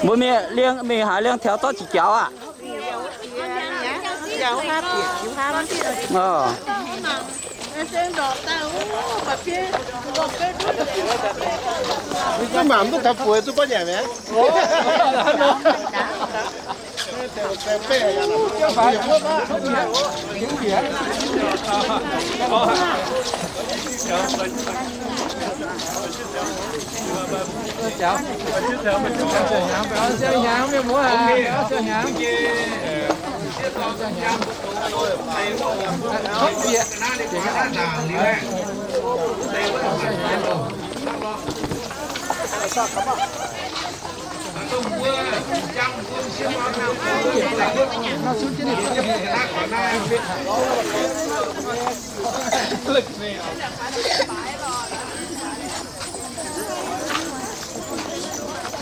Mbuo mingh liang, mingh haaix liang taux zorqv jiex jaux aqv? Mv mangc duqv taux buoz duqv botv nyanc mi'aqv.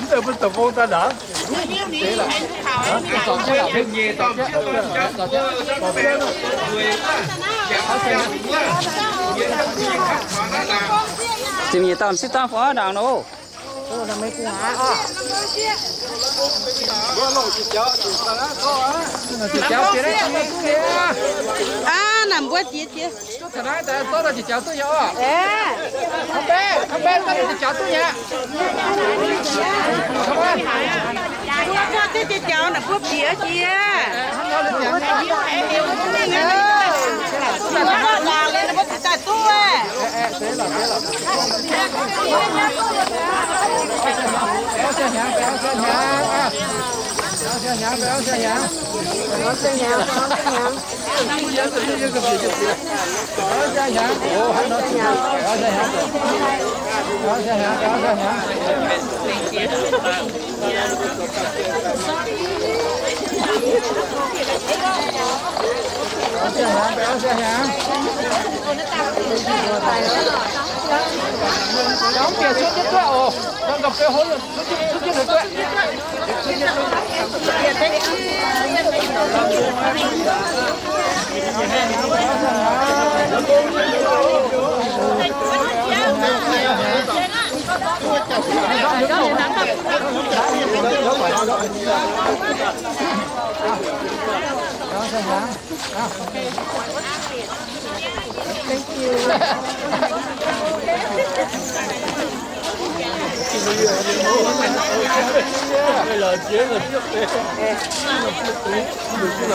Mv deix mbuo deic-bung daaih ndaangc. Ziepc nyeic dauh m'sieqv dangh fungx ndaangc nor. Aav, naaic mbuo jiex jiex. Mbuo jiex jiex, naaic mbuo jiex jiex. Mbuo daaih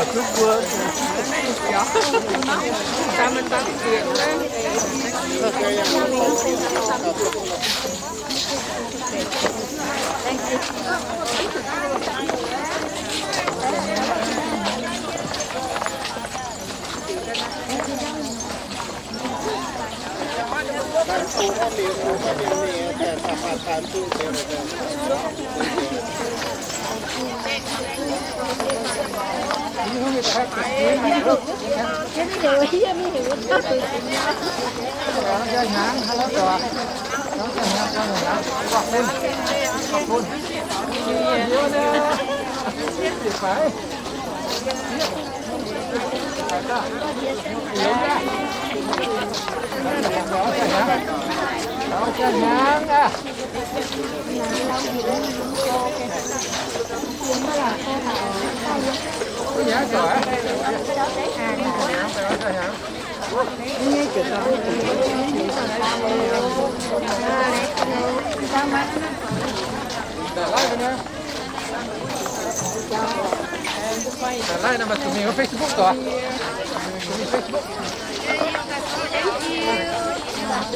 duqv. Like nor maaih zuqc mingh Facebook doqc. Zuqc mingh Facebook.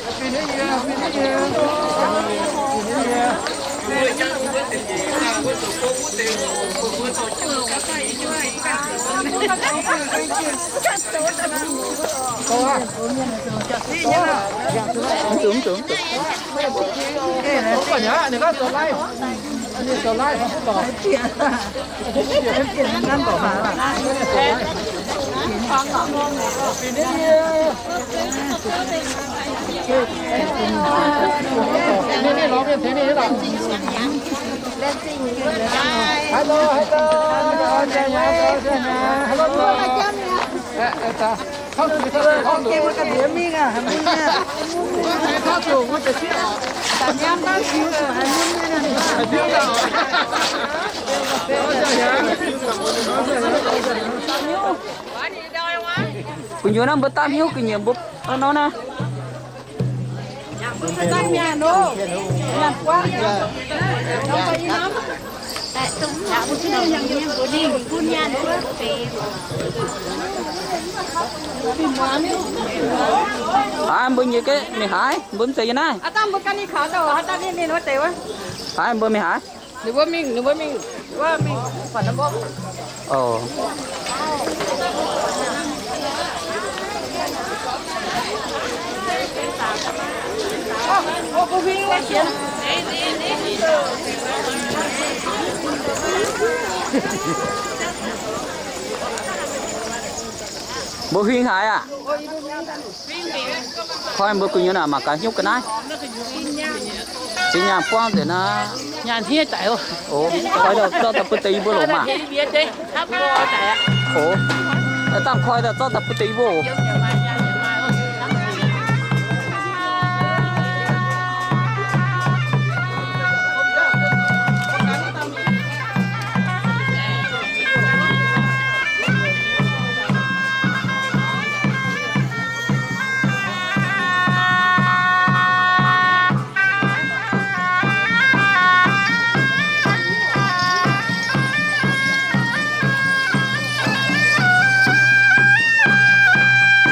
Happy New Year, Happy New Year, Happy New Year. Mv zuqc, mv zuqc, mv zuqc. Hello, hello, hello, hello. Gu'nyuoz naaiv mbuo dapv hnyouv ga'nyiec mbuo nor naaiv. Aav, mbuo nyei ga'mingh haaix, mbuo mv zeiz yie naaiv. Aav, mbuo ganh ninh kaux daaih, haaix daaih ninh ninh wuov deix wuov. Aav, mbuo mingh haaix? Ninh mbuo mingh, ninh mbuo mingh, wuov mingh, buatc ninh mbuo. Ov. Mbuo huing haaix aqv? Koi mbuo gu'nyuoz naaic mangc gaax hnyouv ga'naaiv. Zinh nyaanh buangv nzengc naaiv. Nyaanh hniev daic oc. Koi daaih zorqv daaih bun deix yie mbuo loc maah. Oc, dangh koi daaih zorqv daaih bun deix yie mbuo oc.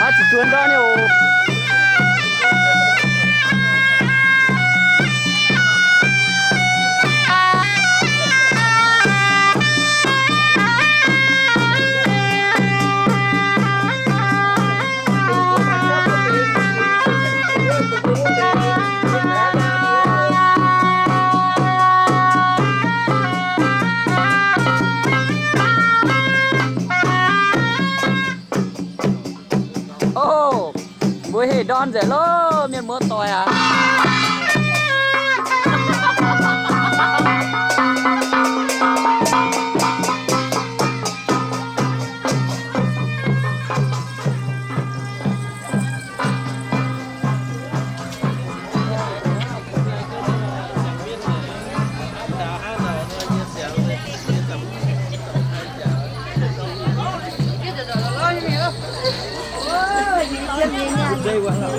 Aav, zuqc juon ndorn nyei oc. Ov, mbuo heh ndorn nzengc loh, mienh muoz doic aac.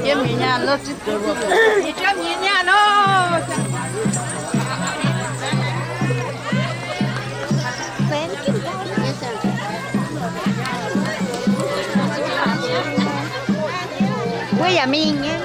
Yie mingh nyaanh loh. Wuov yaac mingh nyei.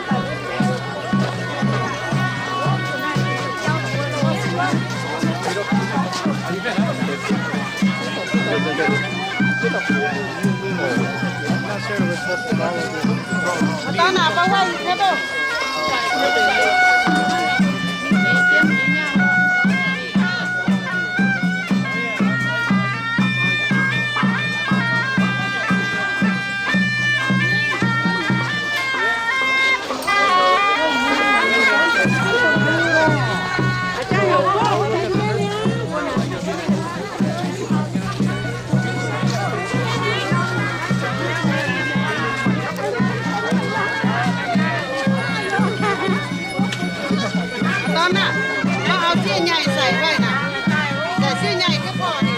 Dorn aah, mv baac sieqv nyaih sai weih naaic, sai sieqv nyaih jienv borqv ninh.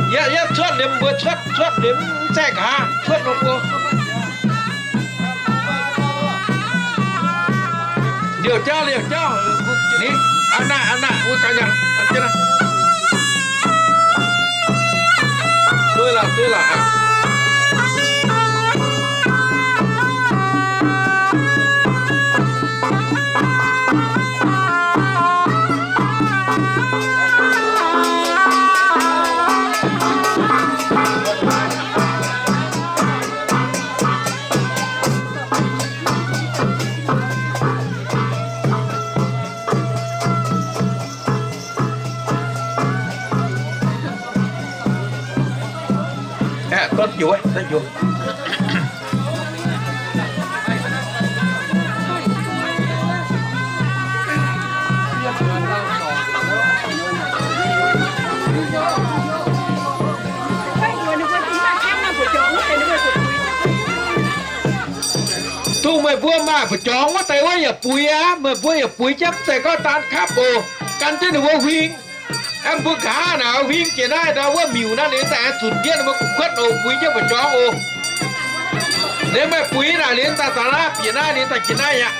Yie, yie cuotv liemh mbuo, cuotv, cuotv liemh mv zaeqv nqa'haav, cuotv nor mbuo. Liouh jauv, liouh jauv. Ni, a'naaiv, a'naaiv, wuov ganh yangh, jienv naaiv. Dongh meih mbuo maaih mbu'jorngx wuov deix wuov yaac buix aqv. Meih mbuo yaac buix jienv mv zeiz gorngv daan kapv oc. Gan jienv ninh mbuo huing. Aeqv, mbuo nqa'haav naaic huing jiex naaiv ndau wuov miuc naaiv liuz daaih aengx zunc ndiev ninh mbuo gu'kuotv oc. Buix jienv mbu'jorngx oc. Liuz meih buix naaic liuz daaih zaux naaiv bieqc naaiv liuz daaih jiex naaiv aqv.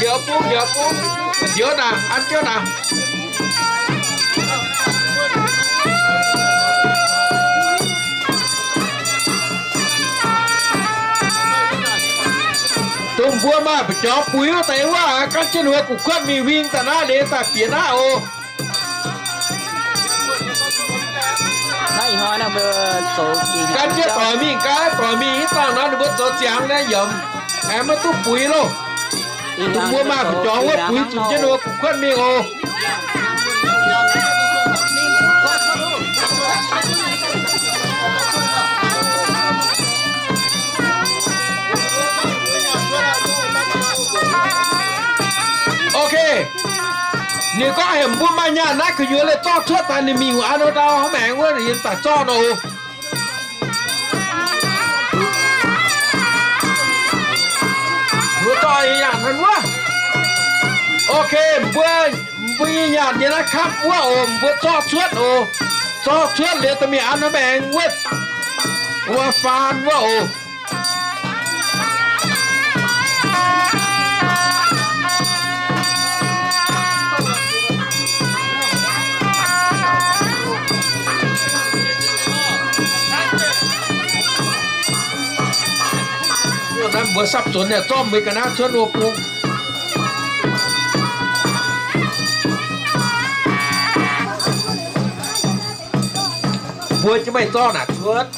Njoux bung, njoux bung, njoux naaic, an jienv naaic. Dongh mbuo maaih mbu'jorngx buix wuov deix wuov, gan jienv ninh mbuo gu'kuotv mingh huing daaih naaiv liuz daaih bieqc naaiv oc. Gan jienv doic mingh, gan doic mingh, ih zanc nor ninh mbuo zoux ziangx naaiv yiemc, aengx maiv duqv buix loh. Dongh mbuo maaih mbu'jorngx wuov buix zuqc jienv ninh mbuo gu'kuotv mingh oc. Ok. Ninh gorngv heuc mbuo maaih nyaanh naaiv gu'nyuoz leiz zorqv cuotv daaih ninh mingh wuov an ndau hnangv maengx wuov yiem daaih zorqv nor oc. Mbuo zorqv nyaanh hnangv wuov. Ok, mbuo, mbuo nyei nyaanh yiem naaiv kapv wuov oc, mbuo zorqv cuotv oc. Zorqv cuotv liuz dorh mingh an hnangv maengx wuov, wuov faan wuov oc. Mbuo sapv zuonx yaac zorqv mbuo ga'naaiv cuotv wuov bung. Mbuo jienv meih zorqv naaic cuotv.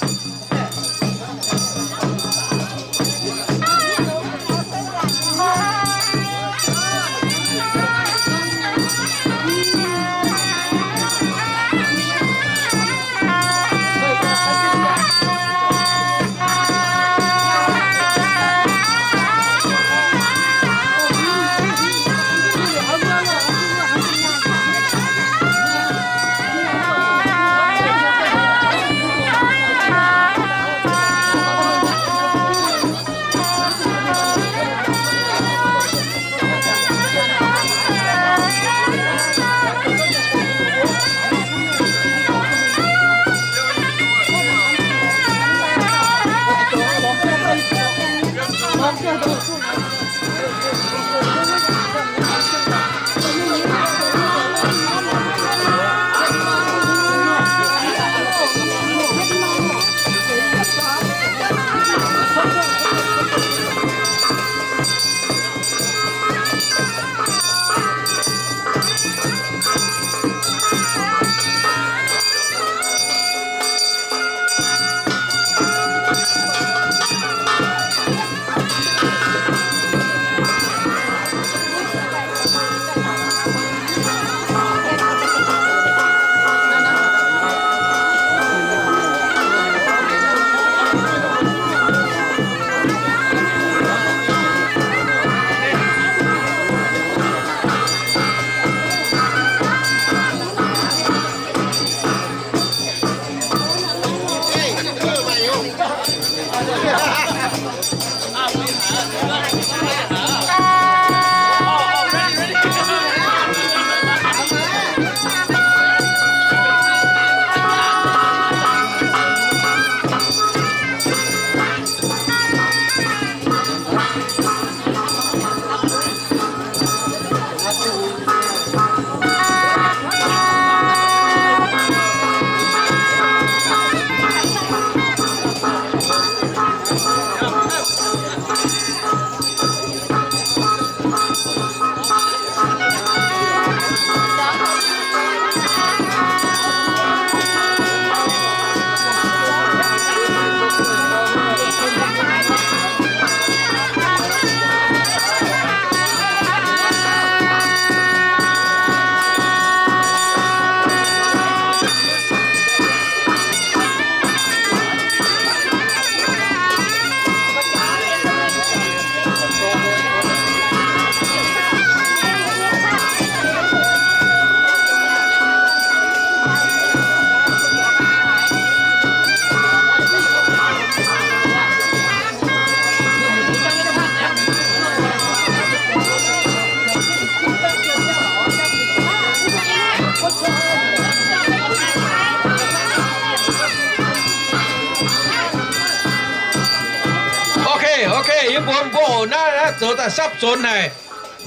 Bun mbuo oc, naaiv zoux daaih sapv zonx haic.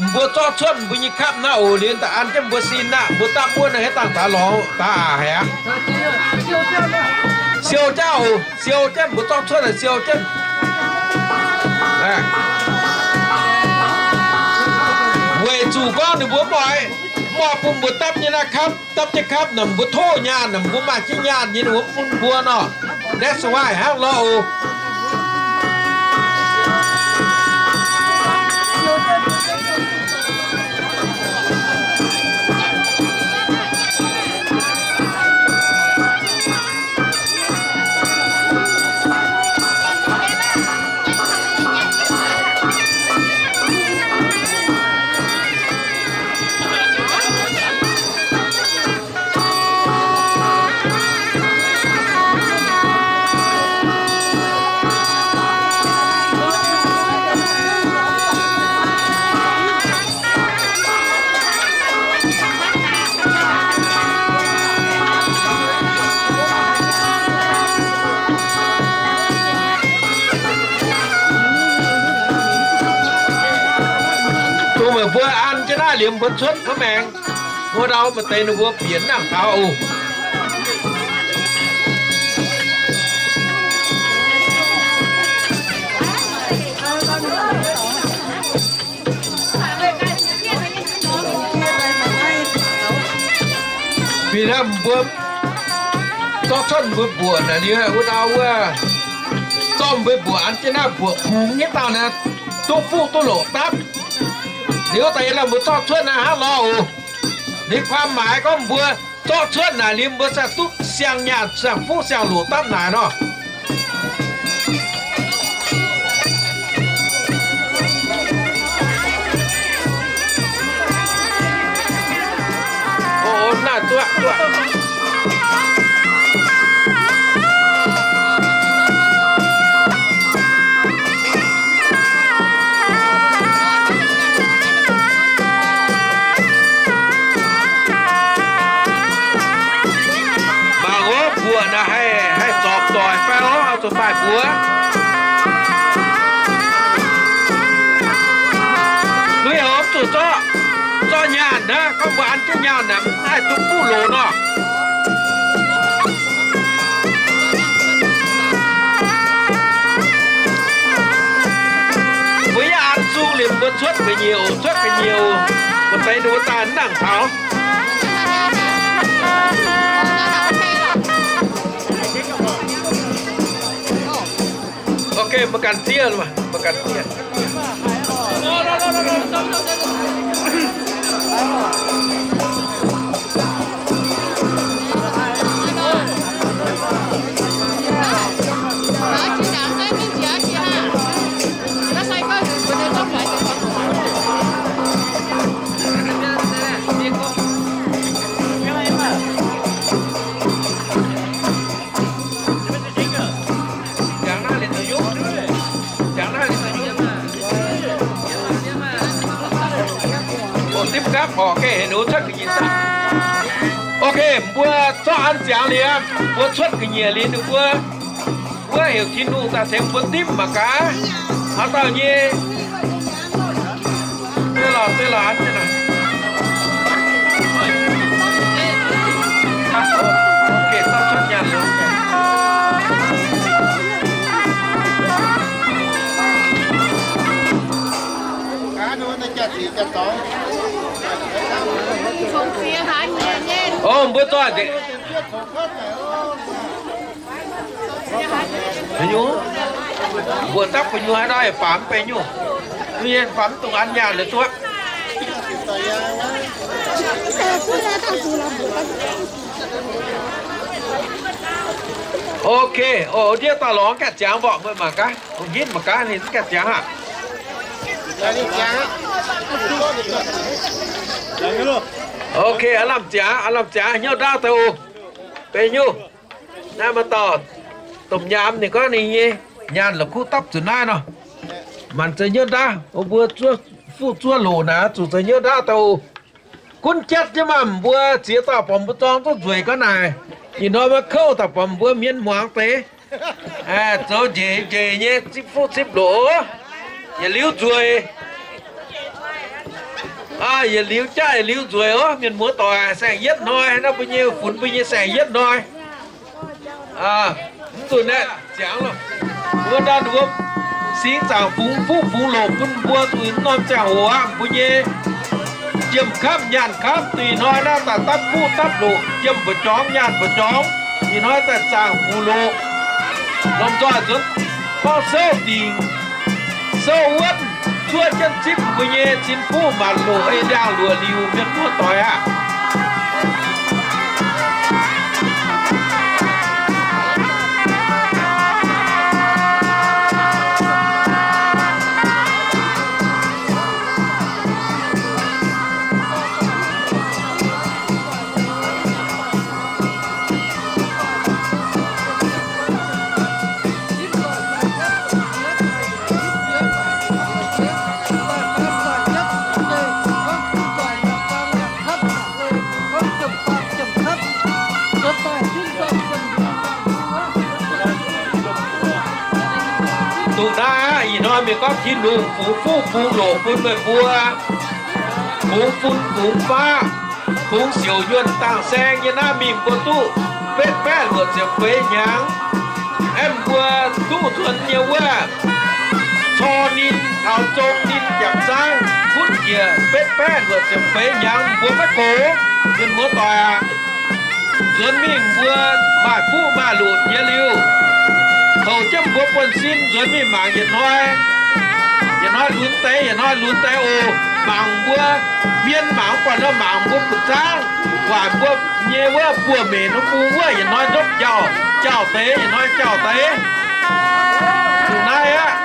Mbuo zorqv cuotv mbuo nyei kapv naaiv oc, liemh daaih an jienv mbuo sin aqv. Mbuo dapv wuov naaiv haaix dangh daaih lorz daaih aqc haic aqv. Siou jauv oc, siou jienv, mbuo zorqv cuotv naaic siou jienv. Weic zuqc gorngv ninh mbuo mv oix, mv oix bun mbuo dapv nyei naaiv kapv, dapv jienv kapv naaic mbuo tov nyaanh, naaic mbuo maaih jienv nyaanh nyei, ninh mbuo bun mbuo nor. That's why hnangv lorqc oc. Dongh meih mbuo an jienv naaiv liemh mbuo cuotv kuv maengx, wuov ndau maaih deix ninh mbuo bieqc nangc taux oc. Bieqc naaiv mbuo zorqv cuotv mbuo mbuoqc naaic liuz wuov ndau wuov, zorqv mbuo mbuoqc an jienv naaiv mbuoqc kungx nyei dauh naaic, duqv fuqv duqv loqc dapv. Liuz daaih yie lamh mbuo zorqv cuotv naaiv hnangv lorz oc. Ninh ความหมาย gorngv mbuo zorqv cuotv naaic liuz mbuo sai duqv siang-nyaanh siang-fuqv siang-loqc dapv naaic nor. Mangc wuov mbuoqc naaic haih, haih zorpc doic fai orv, oix zuqc maaih mbuox. Lui-houx zuqc zorqv, zorqv nyaanh hnangv, gorngv mbuo an jienv nyaanh naaic mv haih duqv fuqv loqc nor. Mbuo yaac an sung liemh mbuo cuotv ga'nyiec oc, cuotv ga'nyiec oc. Mbuo deix ninh mbuo daaih mv nangc taux. Ok, mbuo ganh zieqv, mbuo ganh zieqv. Ok, mbuo zorqv an ziangx liuz, mbuo cuotv ga'nyiec liuz ninh mbuo, wuov heuc Tin-Hungh daaih tengx mbuo dimv mangc gaax. Haaix dauh nyei Ov, mbuo zorqv gu'nyuoz, mbuoqc dapv gu'nyuoz haaix dauh baamz mv benx nyungc. Duqv nyei, baamz mv dungx an nyaanh liuz duqv. Ok, o, ndiev dauh lorz gaengh ziangx mborqv mbuo mangc gaax, ong hinv mangc gaax ninh gaengh ziangx aqv. Ok, aav lamh ziangx, aav lamh ziangx, hnyouv ndaauv daaih oc. Benx nyungc. Naaiv maaih dauh domh nyaam ninh gorngv ninh nyei nyaanh la'kuqv dapv zuqc naaiv nor. Maanc za'hnyouv ndaauv, mbuo zuov fuqv zuov loqc naaic zuqc za'hnyouv ndaauv daaih oc. Gunv jatv jienv maah! Mbuo ziex dauh borqc mbuo zorng duqv nzueic ga'naaiv, ih hnoi maiv kouv daaih borqc mbuo mienh muangx deix. Zoux njiec njiec nyei zipv fuqv zipv loqc oc. Yietc liuz nzueic, yietc liuz jaav yietc liuz nzueic oc. Mienh muoz doic, saeng-yietv hnoi naaiv mbuo nyei funx mbuo nyei saeng-yietv hnoi. Mv duqv naaiv ziangx loh. Mbuo naaiv mbuo singx zaangc fungx fuqv fungx loqc bun mbuo zuqc norm ziangh hoc aqv. Mbuo nyei jiem-kapv nyaanh-kapv duqv ih hnoi naaiv daaih dapv fuqv dapv loqc, jiem mbu'jorngx nyaanh mbu'jorngx, ih hnoi daaih zaangc fungx loqc. Lomh nzoih nzuonx gorngv souv dingc, souv wuonv, zuov jienv zipv mbuo nyei cin fuqv maanc loqc ei ndiangx-luoqc liuc, mienh muoz doic aah! Dongh naaiv aqv, ih hnoi mienh gorngv Tin-Hungh fungx fuqv fungx loqc bun meih mbuo, fungx fun fungx faqv, fungx siouc yuonh dangh saeng nyei naaiv mingh mbuo duqv betv baeqv luoqc ziepc feix hnyangx. Aeqv, mbuo duqv nzuonx nyei wuov, cor ninh taux zong ninh jangc zaangv gunv njiec betv baeqv luoqc ziepc feix hnyangx mbuo maiv gox, mienh muoz doic aac. Nzuonx mingh mbuo maaih fuqv maaih loqc jiex liuz, houc jienv mbuo buonv-sin nzuonx mingh mangc yietc hnoi, yietc hnoi lunx deix, yietc hnoi lunx deix oc. Mangc mbuo hmien, mangc mv buatc nor mangc mbuo butv zaangv, waaic mbuo nyei wuov buoz-meic nor bung wuov, yietc hnoi ndopv jauh, jauh deix, yietc hnoi jauh deix. Dongh naaiv aqv.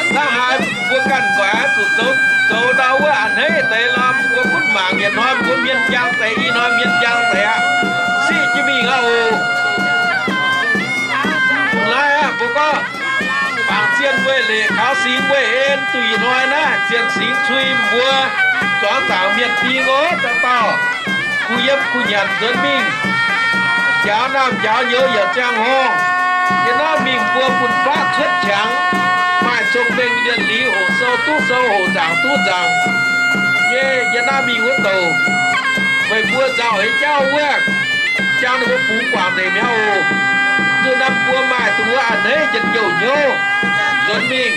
Hnangv haaix mbuo ganh nquaix zuqc zoux, zoux ndau wuov a'hneiv deix lorm, mbuo gunv mangc yietc hnoi mbuo hmien njang deix, ih hnoi hmien njang deix aqv. Siqv jienv mingh aqv oc. Dongh naaiv aqv, mbuo gorngv bangc zienh weih leic, kaux singx weih en, duqv ih hnoi naaiv zienh singx cui mbuo zuangx zaangc mienh ding oc. Dauh dauh kuh yiem kuh nyanc nzuonx mingh, njaaux naamh njaaux nyouz yaac ziangh horngh. Yie naaiv mingh mbuo fun-faqv cuotv qangx, maaih cong-mengh lienh liz, hoqc sou duqv sou, hoqc nzaangc duqv nzaangc nyei. Yie naaiv mingh wuov douc, meih mbuo nzauh heix jauv wuov, jangx ninh mbuo fungx guangc nzengc mi'aqv oc. Zuqc naaiv mbuo maaih duqv wuov a'hneiv njien-youh hnyouv nzuonx mingh,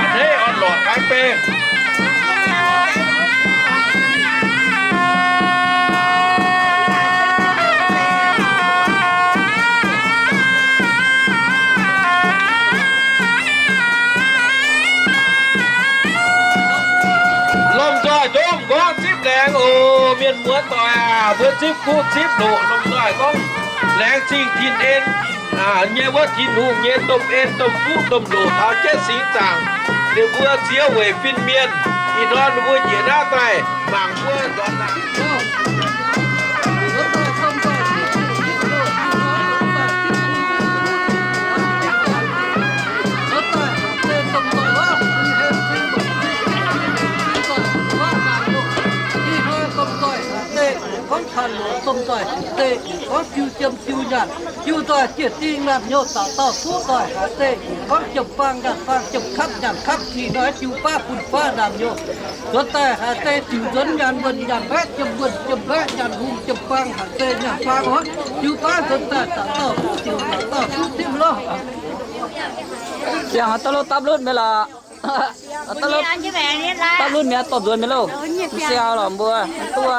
a'hneiv orn-lorqc taaix baengh. Lomh nzoih ndomh nqorngv zipv laengz oc. Mienh muoz doic aac, mbuo zipv guv zipv loqc lomh nzoih gorngv laengz zingh tin-en nyei wuov Tin-Hungh nyei domh en domh fuqv domh loqc taux jienv singx zaangc, ninh mbuo ziex weic fin-mienh. Ih hnoi ninh mbuo njiec naaiv daaih mangc mbuo nzuonx naaic. Gorngv tanh loqc domh nzoih deic, gorngv jiu jiem jiu nyaanh, jiu nzoih jiex dingh naamh nyouz dauh dauh duqv nzoih haaix deic, gorngv jiem-baang nyaanh baang, jiem-kapv nyaanh kapv, ih hnoi jiu baav fun-faqv naamh nyouz nzuonx daaih haaix deix ziux nzuonx nyaanh wuonh nyaanh mbaeqv, jiem wuonh jiem mbaeqv, nyaanh hungh jiem-baang haaix deix nyaanh baang oc. Jiu baav nzuonx daaih dauh dauh duqv ziux, dauh dauh duqv zipv loh. Ziangh daaih lo dapv lunv mi'aqv lorqc. Dapv lunv mi'aqv, dorh nzuonx mi'aqv loh. Mv siang lorqc mbuo duqv.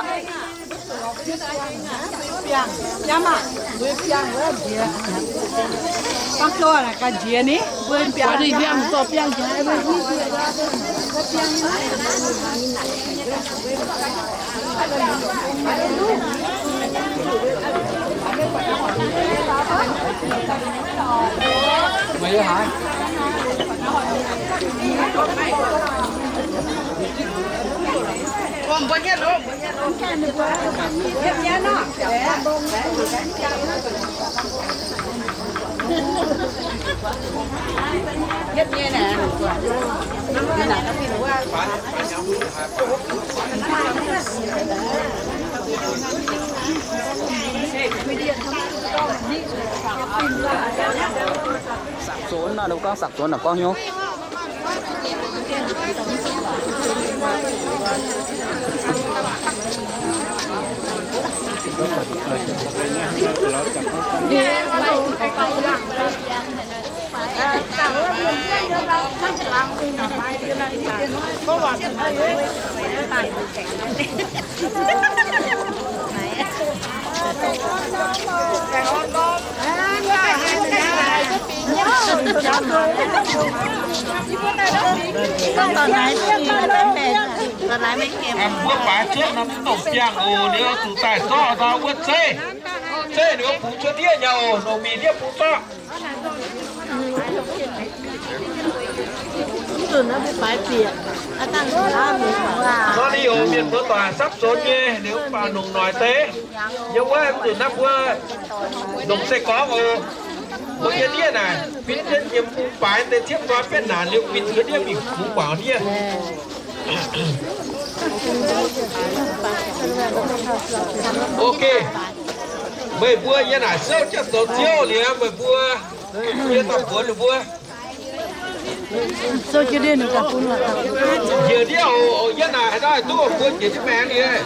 Sapc zuonx naaic, ninh mbuo gorngv sapc zuonx naaic gorngv hnyouv. Mbuo baaix cuotv nor mv dongc biangh oc. Liuz zuqc daaih zorqv ndau wuov zeiv. Zeiv liuz bungx cuotv ndiev nyei oc. Longc mingh ndiev bungx zorqv. Nor ni oc, mienh muoz doic, sapv sonx nyei, liuz mv baac longc noic deix. Yiem wuov mv nzunc naaiv mbuo longc se gorngv oc. Mbuo yiem ndiev naaic, fin jienv yiem bung baaix deix ciepv nqoi betv naanc liuz, fin cuotv ndiev mingh bungx guangc ndiev. Ok. Meih mbuo yiem naaic souv jienv zoux ziouv liuz, meih mbuo yiem daaih mbuox ninh mbuo. Njiec ndiev oc, yiem naaic haaix dauh duqv mbuo njiec jienv maengx liuz,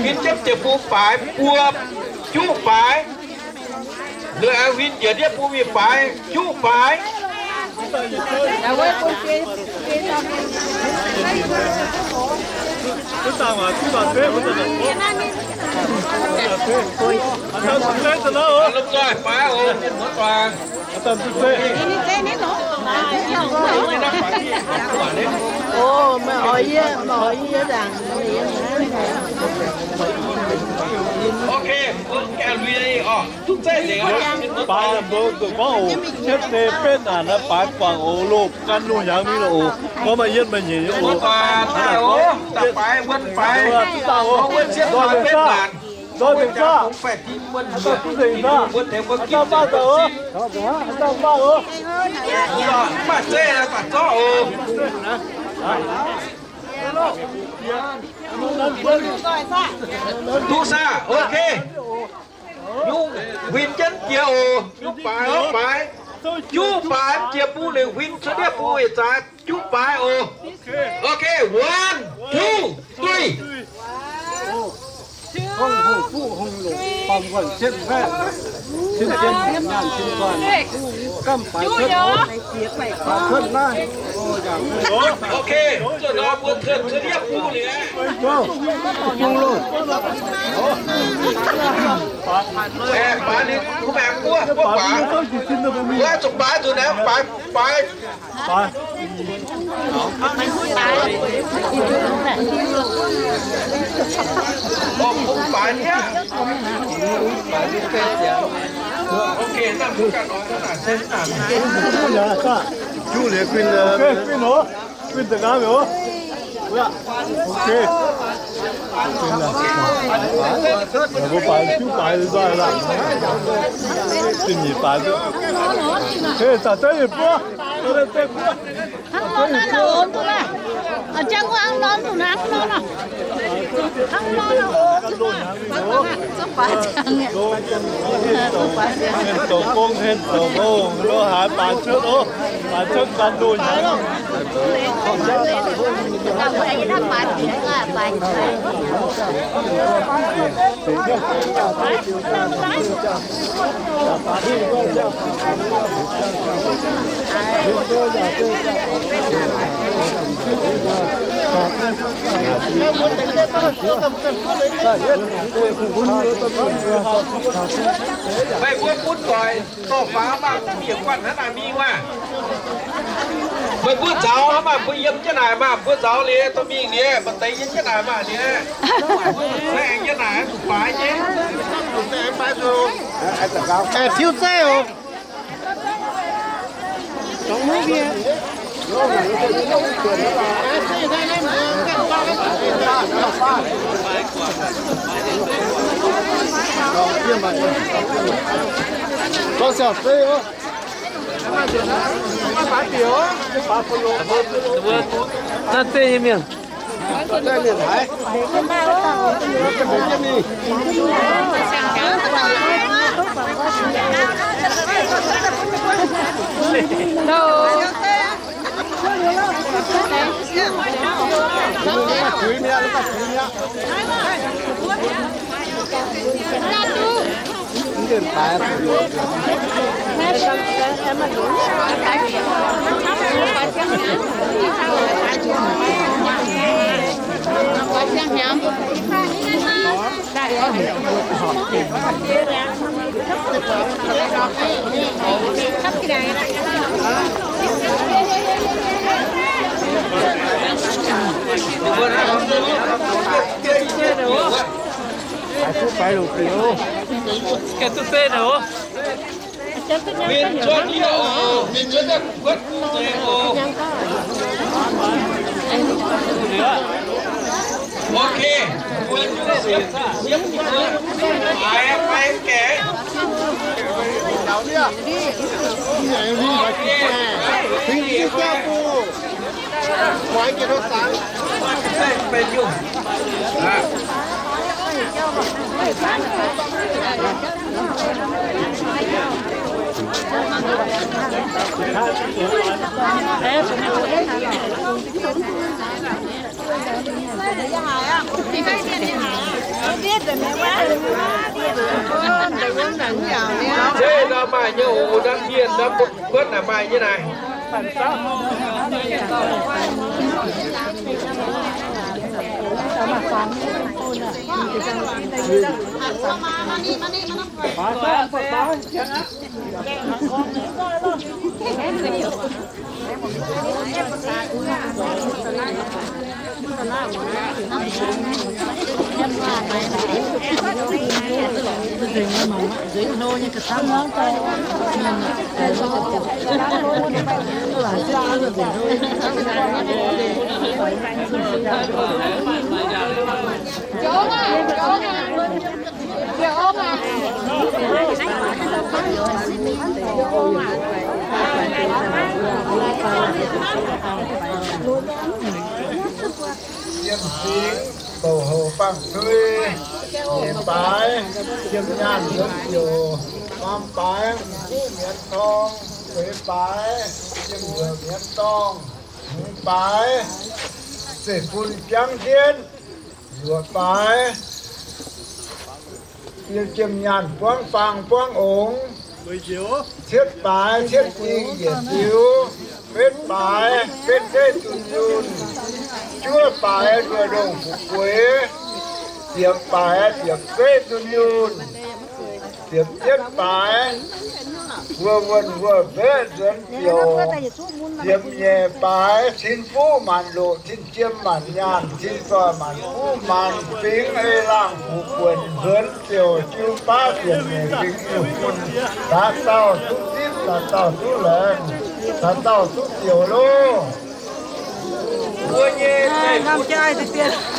huin jienv jiex bung baaix buo juqv baaix. Liuz aengx huin njiec ndiev bung mingh baaix juqv baaix. Lomh nzoih baaix oc, mienh muoz doic. Ok, mbuo gaengh lui oc. Duqv zeiv nzengc oc. Baaix naaic mbuo zuqc gorngv oc, cietv deix betv naanc naaiv baaix guangc oc, loz gan loz hnyangx mingh lorqc oc. Gorngv maaih yietv maaih nyeic nyei oc. Hnangv naaic gorngv, baaix wuonv baaix, wuonv cietv baaix betv naanc. Nzoi nzengc saah? Aa, duqv nzengc saah? Aa, dauh baav daaih oc. Aa, dauh baav oc. Mv baac zeiv baac zorqv oc. Duqv saah? Ok. Nyungc huin jienv jiex oc. Nyungc baaix oc, baaix. Juqv baaix jiex bung liuz huin cuotv ndiev bung yietc zaaix juqv baaix oc. Ok, one, two, three. Hungh hungh fuqv hungh longc, baamh wuonh cietv hmeiv, cin jienv nyaanh cin guanh, gamh baaix cuotv, baaix cuotv naaiv. Ok, zuqc nor mbuo cuotv cuotv ndiev bung liuz. Hungh longc. Aengx baaix liuz kuv maengx buov, buov baaix. Wuov zuqc baaix nzunc aengx baaix, baaix. Orv, bungx baaix niaa. Ok, naaiv mbuo ganh oix naaic se naaic. Juqv liuz guinh, guinh oc. Guinh da'nqaang mi'aqv. Ok. Mbuo baaix juqv baaix nzoih lorqc. Zinh nyeic baaix duqv. Hei, zaqc zeiv yietc buov. Hnangv nor naaiv oc, mv duqv naaiv. A'jang hnangv nor mv duqv naaiv, hnangv nor nor. Hnangv nor nor oc, mv duqv naaiv. Mienh zoux gong, mienh zoux gong, lo haaix baaix cuotv oc. Baaix cuotv gan loz hnyangx. Meih mbuo bun doic dorh faaux maah, mv bieqc guanh hnangv naaic mingh maah. Meih mbuo nzauz hnangv maah, mbuo yiem jienv naaic maah, mbuo nzauz liuz dorh mingh liuz, maaih deix yiem jienv naaic maah liuz. Mbuo zuqc aengx yiem naaic zuqc baaix nyei. Aengx tiuv zeiv oc. Gorngv siang zeiv oc. Naaiv zeiv nyei mienh. Mienh cuotv yie oc, mienh cuotv daaih kuotv deix oc. Ok, mbuo juv sienx siepv mbuo, haiz maiv gaengh. Ok. Zeiv nor maaih nyei oc, ndamv mienh ndamv kuotv naaic maaih nyei naaic. Yiem fingx douc houc bangh zuiz, nyeic baaix, yiem nyaanh nzuonx ziouc, faam baaix, m'buv mienz torng, feix baaix, yiem nzuoqc mienz dorngh, hmz baaix, zeiv-fun biangv jienv, luoqc baaix, yiem nyaanh buangv faang buangv ongx, cietv baaix, cietv ding yietc diuv, betv baaix, betv zeiv dunh yunh, juov baaix, nduov ndongh fu'jueiv, ziepc baaix, ziepc zeiv dunh yunh, ziepc cietv baaix, wuov wuonh wuov mbeqv nzuonx ziouc, ziepc nyeic baaix, cin fuqv maanc loqc, cin jiem maanc nyaanh, cin zoih maanc fuqv maanc fingx, ei laangh fuqv buonc nzuonx ziouc, jiu baav ziepc nyeic fingx nyungc, da'dauh duqv zipv, da'dauh duqv laengz, da'dauh duqv ziouc loh. Mbuo nyei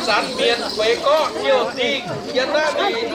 zanc mienz feix gorqv ziouc dingh yiem naaiv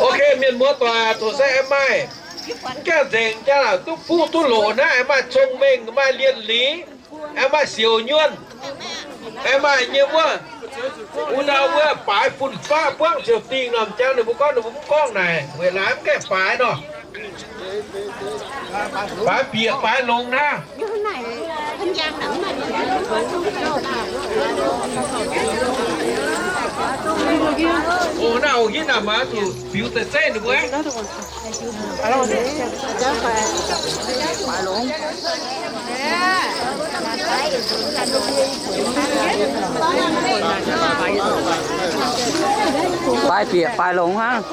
Ok, mienh muoz-doic, tov se aengx maaih, mv gaengh nzengc jaa, duqv fuqv duqv loqc naaiv, aengx maaih cong-mengh, maaih lienh liz, aengx maaih siouc nyuonh, aengx maaih nyei wuov, wuov ndau wuov baaix fun-faqv buangv ziouc dingh nor, m'jangc ninh mbuo gorngv, ninh mbuo mv gorngv naaic, weic laaix mv gaengh baaix nor. Baaix bieqc baaix longx naaiv. O, naaiv Yie naaic maaiz zuqc biux daaih zeiv ninh mbuo. Baaix bieqc baaix longx hnangv.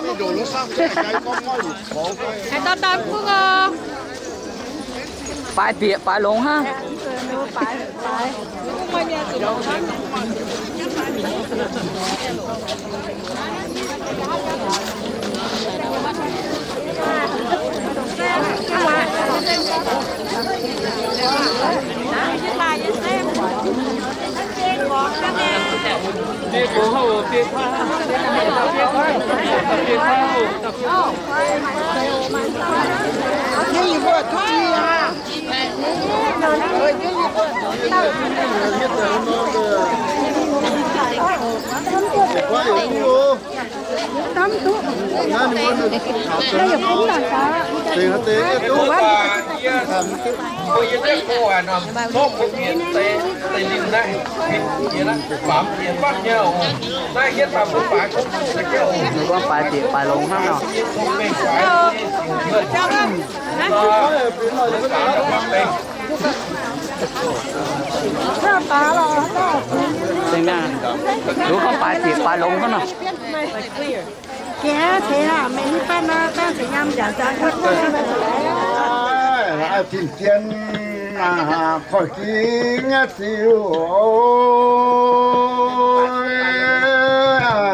Baaix bieqc baaix longx hnangv. Ninh gorngv baaix bieqc baaix longx hnangv nor. Ninh gorngv baaix bieqc baaix longx hnangv nor. Tin-Dien, koiv-fingx nyei ziux,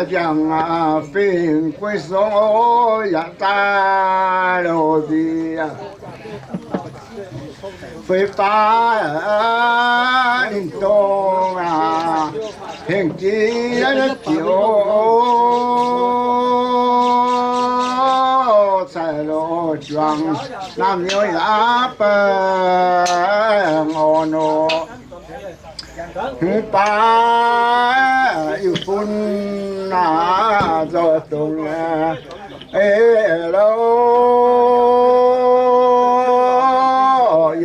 njang fingx guei song, yaac daaih loz nziex feix baac ninh dongh hengx jiex ziux, cai loz juangc naamh nyouz yaac baengh orn nor. Hmz baac Iu-fun naaic zoih dongh eix louh,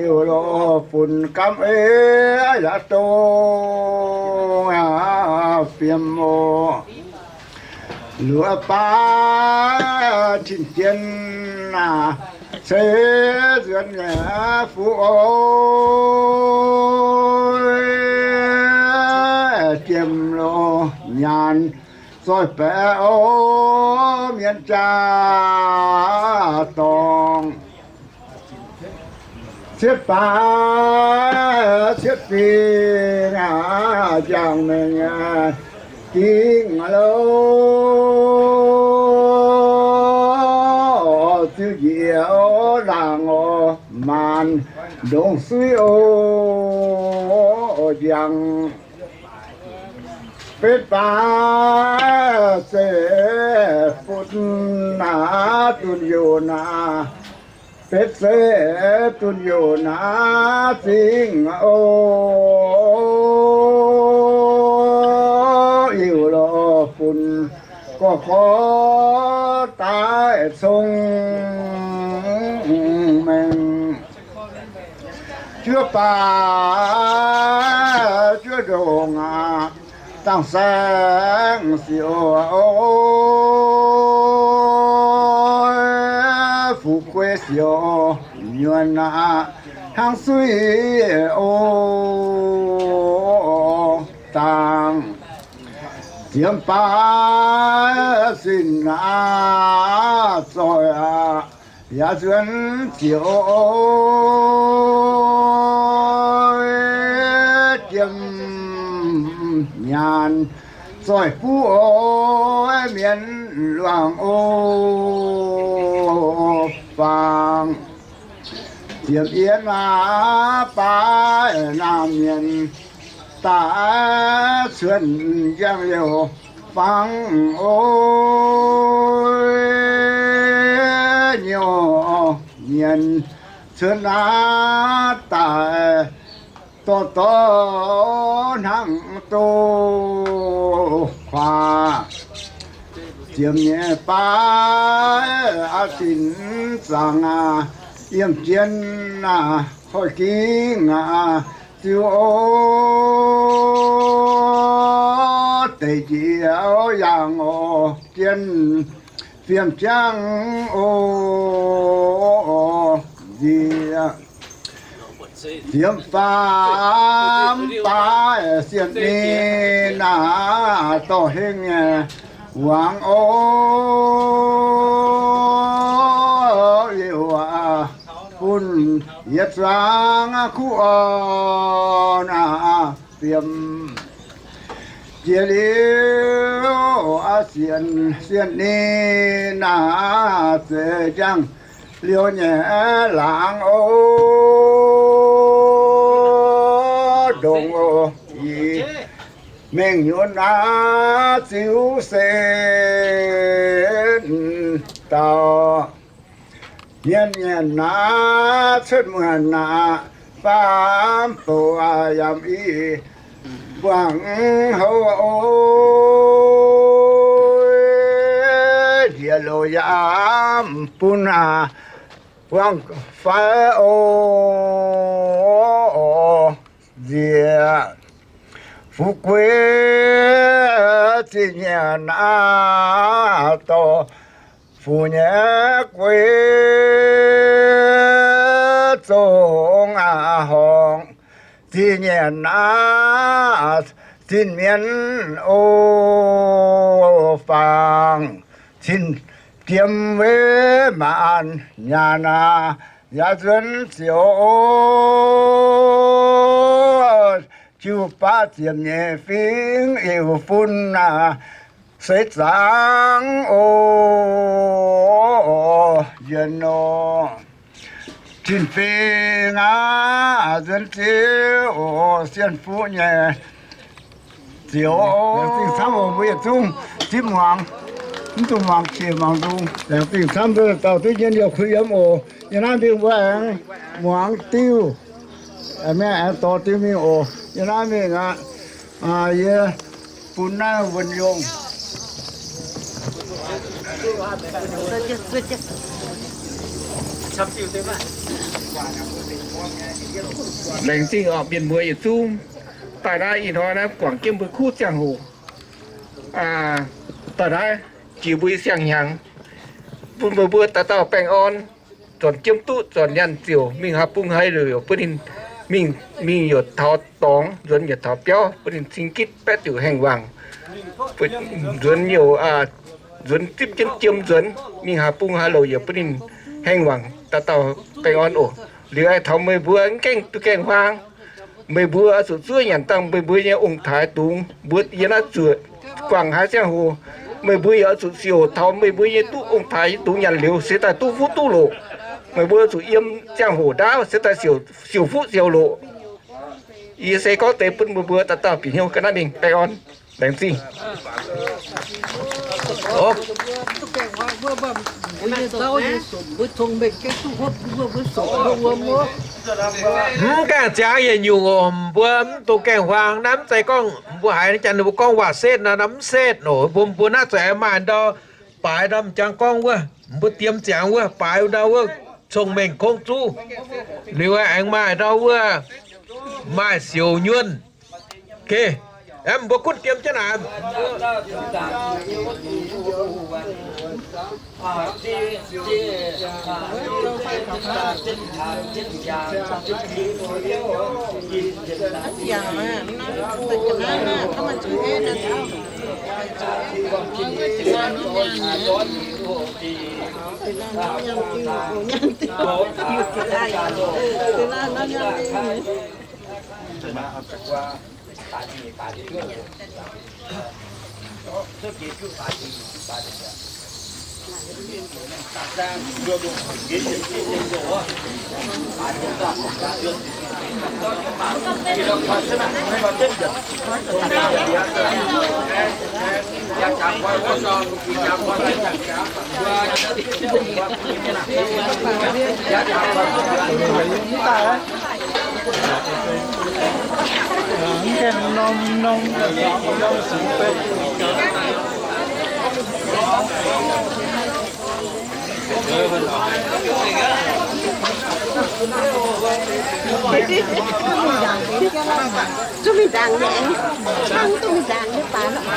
Iu-lo fun gamv ei yaac dongh fiem oc. Luoqc baac Tin-Dien naaic ceix nzuonx nyei fuqv oc, jiem loz nyaanh zoih baeqc oc, mienh jaa-dorngh. Cietv baac cietv fingx, jangx mengh gingx louh, ziux njiec oc, laangz oc, maanc ndongc suiv oc, njang. Betv baac zeiv-fun naaic dunh youh naaic, betv zeiv dunh youh naaic zingh oc, Iu-lo fun gorx-gorx daaih cong-mengh. Juov baac juov ndongc aqv, dangh saeng siouc oc, fu'jueiv siouc nyuonh aqv, hnangv suiv oc dangh. Ziemx baac sin aqv, zoih aqv, yaac nzuonx ziouc jiem nyaanh zoih buv oc, mienh luangh oc fangx. Ziemx yienh aqv, baav naamh mienh daaih cuotv njang liouh fangx oc, nyouh mienh cuotv aqv daaih dorh dorh hnangv doqc kuaax. Ziemx nyeic baav aqv, sin zaangc aqv, yiem jien aqv, koiv-fingx aqv, ziux oc, deix njiec yangh oc, jienv fiem jangv oc, nziex ziepc faam baaix sienh ni naaic dorh hengv nyei wangc oc, liuz bun yietc zungv kuv orn fiem. Jiex liuz sienh, sienh ni naaic zeix jangv liuz nyei laangz oc, ndongc oc, yie mengh nyuonh naaic ziux se dauh nyienz nyienz naaic cuotv muonc naaic faam bouc yaac i buangh houv oc, njiec loz yaac bun buangh fai oc, nziex fu'jueiv zinh nyienz naaic dorh fu'jueiv nyei guei zongh horngc zinh nyienz naaic zinh mienv oc, fangx cin jiem weic maanc nyanc naaic yaac nzuonx ziouc oc, jiu baav ziepc nyeic fingx iu fun naaic seix zaangc oc, yienh oc. Tin-Fingx aac, nzuonx ziouc oc, sienh fuqv nyei ziouc. Laengz zingh camv oc, mbuo yietc zungh zipv muangx, mv dungx muangx qiex muangx nzung. Laengz zingh camv, mbuo dauh duqv njien-youh kuh yiem oc. Yiem naaiv mingh mbuo aengx muangx diuh, mienh aengx dorh diuh mingh oc. Yiem naaiv mingh aqv. Yie bun naaiv wuonh yongh. Laengz zingh oc, mienh muoz yietc zungv daaih naaiv ih hnoi naaiv guangc jienv mbuo kuv ziangh hoc, daaih naaiv jiex mbuo siang-hnyangx, bun meih mbuo dauh dauh baengh orn, zornc jiem duqv, zornc nyaanh ziouc mingh haaix bung haaix louc bun ninh mingh, mingh yietc taux dorngx, nzuonx yietc taux biauv, bun ninh cing gitv baeqv diuc haengh wangc. Nzuonx youc, nzuonx zipv jienv jiem nzuonx, mingh haaix bung haaix louc yaac bun ninh haengh wangc, dauh dauh baengh orn oc. Liuz aengx taux meih mbuo mv gaengh duqv gaengh huaang, meih mbuo oix zuqc zuov nyanc dangh meih mbuo nyei ong-taaix dungz. Mbuo yiem naaiv zuoqc guangc haaix ziangh hoc, meih mbuo yaac oix zuqc siouc taux meih mbuo nyei duqv ong-taaix dungz nyanc liuz se daaih duqv fuqv duqv loc. Meih mbuo zuqc yiem ziangh hoc ndaauv se daaih siouc fuqv siouc loc. Yie se gorngv deix bun meih mbuo dauh dauh bieqc hnyouv ga'naaiv mingh. Baengh orn, laengz zingh. Mv gaengh ziangx yietc nyungc oc, mbuo mv dungx gaengh huaang. Naaiv mv zeiz gorngv mbuo haiz janx ninh mbuo gorngv waac setv nor, naaiv mv setv oc. Mbuo, mbuo naaiv zuqc aengx maaih ndau baaix ndau m'jangc gorngv wuov, mbuo diem ziangx wuov, baaix ndau wuov, cong-mengh kongv zuv. Liuz aengx maaih ndau wuov, maaih siouc nyuonh. Aeqv, mbuo gunv diem jienv naaic. Duqv mingh ndaangc nyei, hnangv duqv mingh ndaangc nyei baac.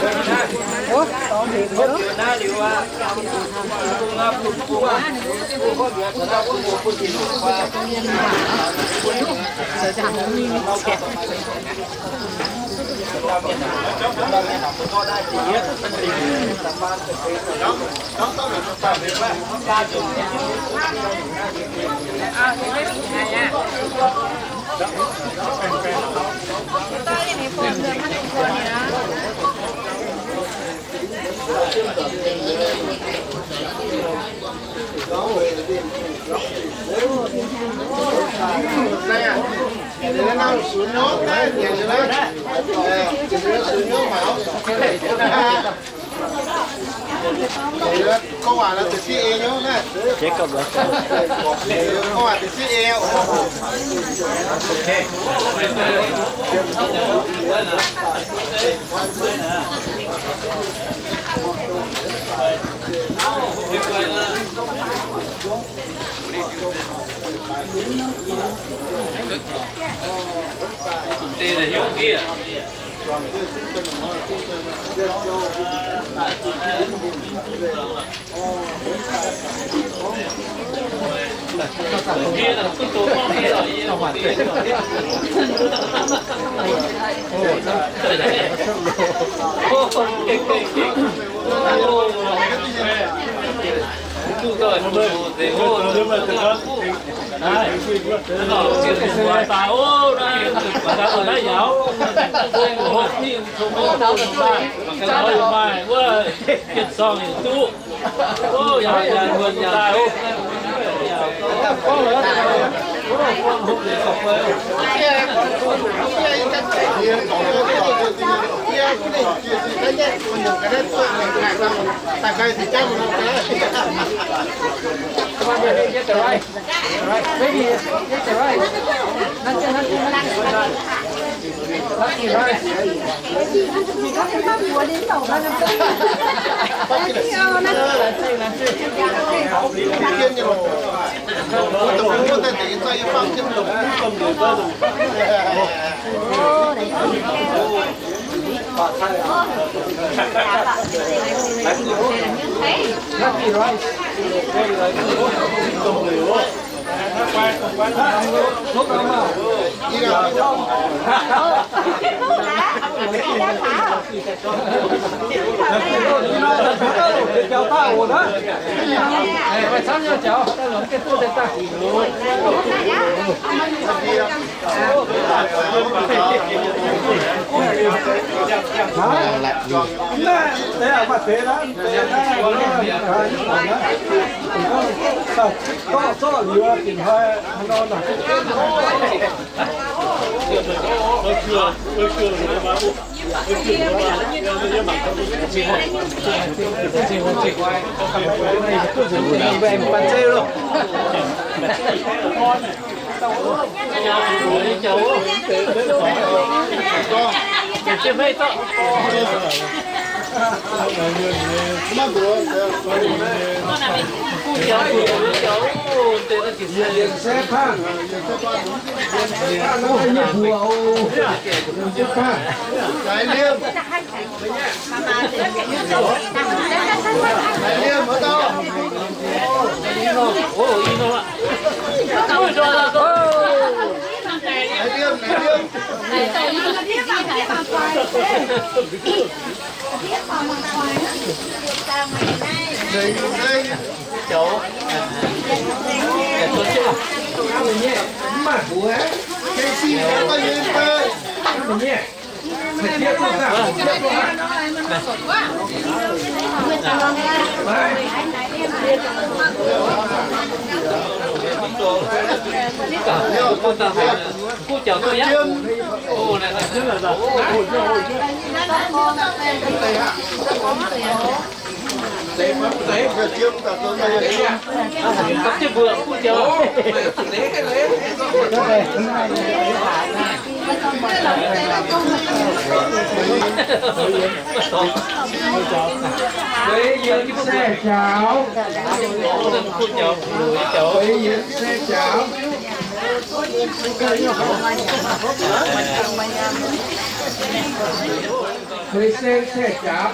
Feix seng saeh-jaax,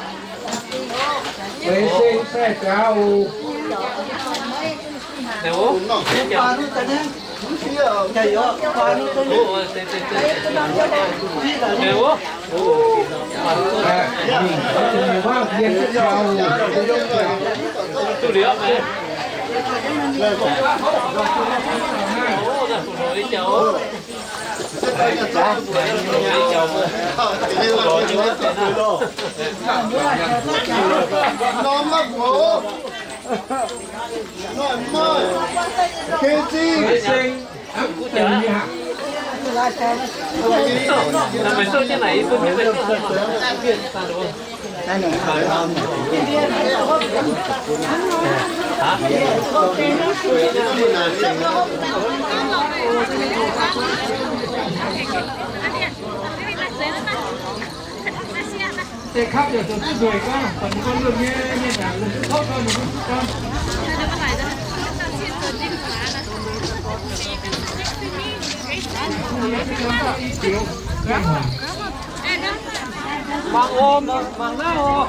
feix seng saeh-jaax oc. Deix kapv yaac zoux duqv nzueic gorngv, baac ninh mbuo lunh nyei mienh aah, lunh duqv tov gorngv ninh mbuo duqv gorngv. Mangc oc, mangc, mangc naaiv oc.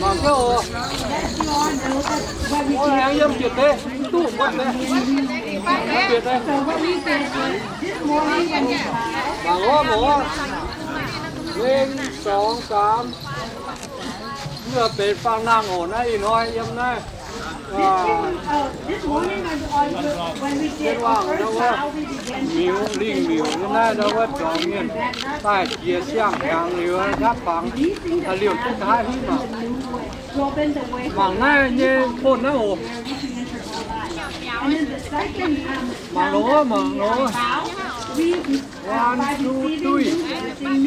Mangc gaax oc. Mbuo aengx yiem bieqc deix, mv duqv mbuo deix. Bieqc deix. Mangc oc, mangc oc. Lengh, sorng, saam. Mv benx fangx nangh oc, naaiv ih hnoi yiem naaiv. Jienv waangh ndau wuov miuc, lingh miuc nyei naaiv ndau wuov zuangx mienh daaih jiex siang-hnyangx liuz, hnamv fangx liouh duqv haaix hiuv mangc. Mangc naaiv nyei phone naaiv oc. Mangc longx wuov, mangc longx wuov. One, two, three. Mv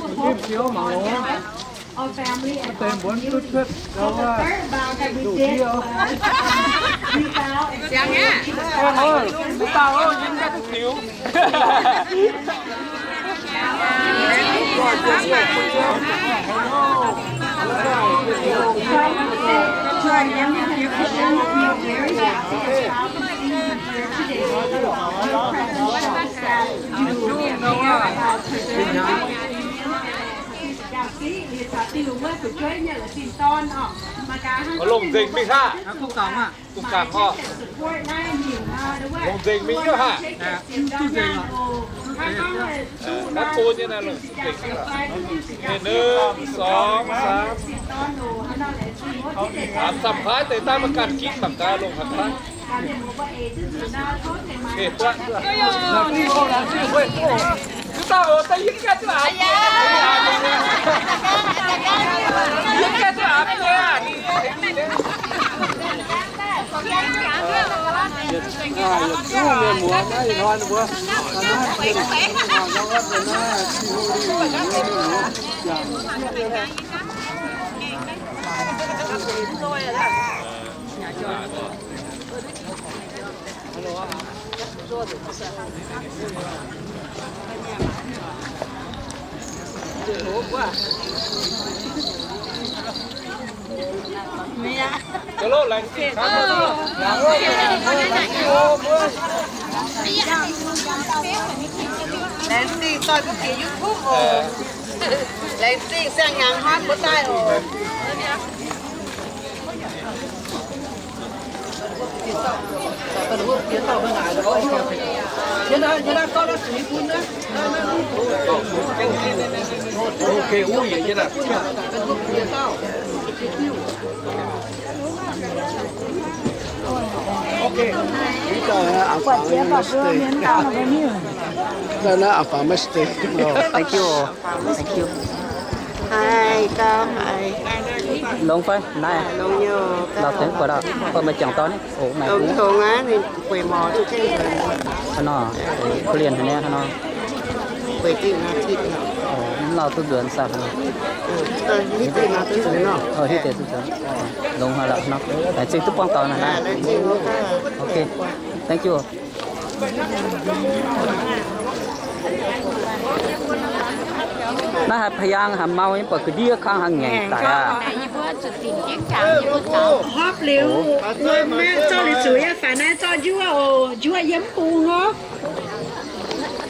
nzimv ziouv mangc longx wuov. Mv deix mbuo duqv cuotv ndau wuov, duqv fiev. Aengx oc, mv baac oc, yie mv gaengh duqv ziux. Longc nzengc mingh haac. Dongh gangx oc. Longc nzengc mingh nyei haac. Naaiv go nyei naaiv longc nzengc mingh. Ninh, ninh, sorng, saam. Aa, camv haaix deix daaih maiv ganh ginv mangc gaax longc haac. Laengz zingh doic mbuo jiex YouTube oc. Laengz zingh siang-hnyangx hnamv mbuo daaih oc. Thank you. Thank you. Longx fai naaiv? Lauh tengx buatc, buatc maaih jangx dorn. Hnangv nor, kulianh haic nyei hnangv nor. Mv lauh duqv nzuonx saah hnangv nor. Hiuv deix duqv nzuonx. Longx haic lorqc hnangv nor. Laengz zingh duqv buangh doic naaic. Ok. Thank you. Naaiv haaix พะยาง haaix mau nyei buatc ga'ndiev kang haaix ngaengc daic aqv. Hopv liuz, zorqv liuz zuqc yie faix naaiv zorqv njuov oc, njuov yiem mv bung nor.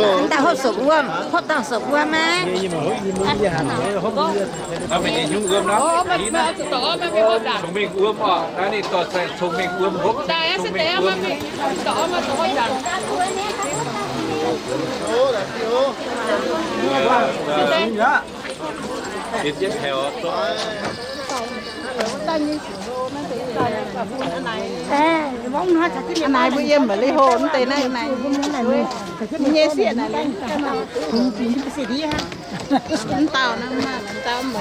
Dauh hopv sopc wuom, hopv dauh sopc wuom aqv. Cong-mengh wuom oc, naaiv ninh dorh cai cong-mengh wuom hopv, cong-mengh wuom. A'naaiv mbuo yiem maiv leiz hlo mv deix naaiv, nyei sieqv naaiv, mv dauh naaiv, mv dauh mv